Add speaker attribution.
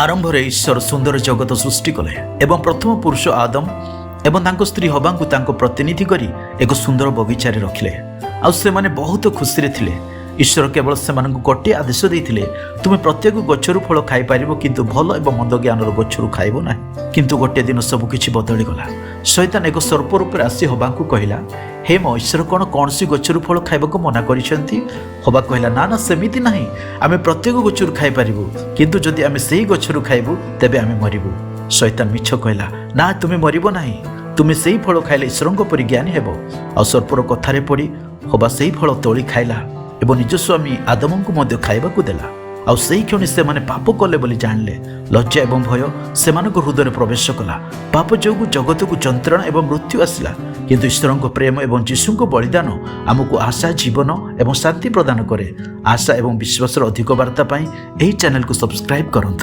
Speaker 1: ଆରମ୍ଭରେ ଈଶ୍ୱର ସୁନ୍ଦର ଜଗତ ସୃଷ୍ଟି କଲେ ଏବଂ ପ୍ରଥମ ପୁରୁଷ ଆଦମ ଏବଂ ତାଙ୍କ ସ୍ତ୍ରୀ ହବାଙ୍କୁ ତାଙ୍କ ପ୍ରତିନିଧି କରି ଏକ ସୁନ୍ଦର ବଗିଚାରେ ରଖିଲେ। ଆଉ ସେମାନେ ବହୁତ ଖୁସିରେ ଥିଲେ। ଈଶ୍ୱର କେବଳ ସେମାନଙ୍କୁ ଗୋଟିଏ ଆଦେଶ ଦେଇଥିଲେ, ତୁମେ ପ୍ରତ୍ୟେକ ଗଛରୁ ଫଳ ଖାଇପାରିବ, କିନ୍ତୁ ଭଲ ଏବଂ ମନ୍ଦ ଜ୍ଞାନର ଗଛରୁ ଖାଇବ ନାହିଁ। କିନ୍ତୁ ଗୋଟିଏ ଦିନ ସବୁ କିଛି ବଦଳିଗଲା। ଶୈତାନ ଏକ ସର୍ପ ରୂପରେ ଆସି ହବାଙ୍କୁ କହିଲା, ହେ ମୋ, ଈଶ୍ୱର କ'ଣ କୌଣସି ଗଛରୁ ଫଳ ଖାଇବାକୁ ମନା କରିଛନ୍ତି? ହବା କହିଲା, ନା ନା, ସେମିତି ନାହିଁ। ଆମେ ପ୍ରତ୍ୟେକ ଗଛରୁ ଖାଇପାରିବୁ, କିନ୍ତୁ ଯଦି ଆମେ ସେହି ଗଛରୁ ଖାଇବୁ ତେବେ ଆମେ ମରିବୁ। ଶୈତାନ ମିଛ କହିଲା, ନା, ତୁମେ ମରିବ ନାହିଁ। ତୁମେ ସେହି ଫଳ ଖାଇଲେ ଈଶ୍ୱରଙ୍କ ପରି ଜ୍ଞାନୀ ହେବ। ଆଉ ସର୍ପର କଥାରେ ପଡ଼ି ହବା ସେହି ଫଳ ତୋଳି ଖାଇଲା ଏବଂ ନିଜ ସ୍ୱାମୀ ଆଦମଙ୍କୁ ମଧ୍ୟ ଖାଇବାକୁ ଦେଲା। ଆଉ ସେହି କ୍ଷଣି ସେମାନେ ପାପ କଲେ ବୋଲି ଜାଣିଲେ। ଲଜ୍ଜା ଏବଂ ଭୟ ସେମାନଙ୍କ ହୃଦୟରେ ପ୍ରବେଶ କଲା। ପାପ ଯୋଗୁଁ ଜଗତକୁ ଯନ୍ତ୍ରଣା ଏବଂ ମୃତ୍ୟୁ ଆସିଲା। କିନ୍ତୁ ଈଶ୍ୱରଙ୍କ ପ୍ରେମ ଏବଂ ଯୀଶୁଙ୍କ ବଳିଦାନ ଆମକୁ ଆଶା, ଜୀବନ ଏବଂ ଶାନ୍ତି ପ୍ରଦାନ କରେ। ଆଶା ଏବଂ ବିଶ୍ୱାସର ଅଧିକ ବାର୍ତ୍ତା ପାଇଁ ଏହି ଚ୍ୟାନେଲକୁ ସବସ୍କ୍ରାଇବ୍ କରନ୍ତୁ।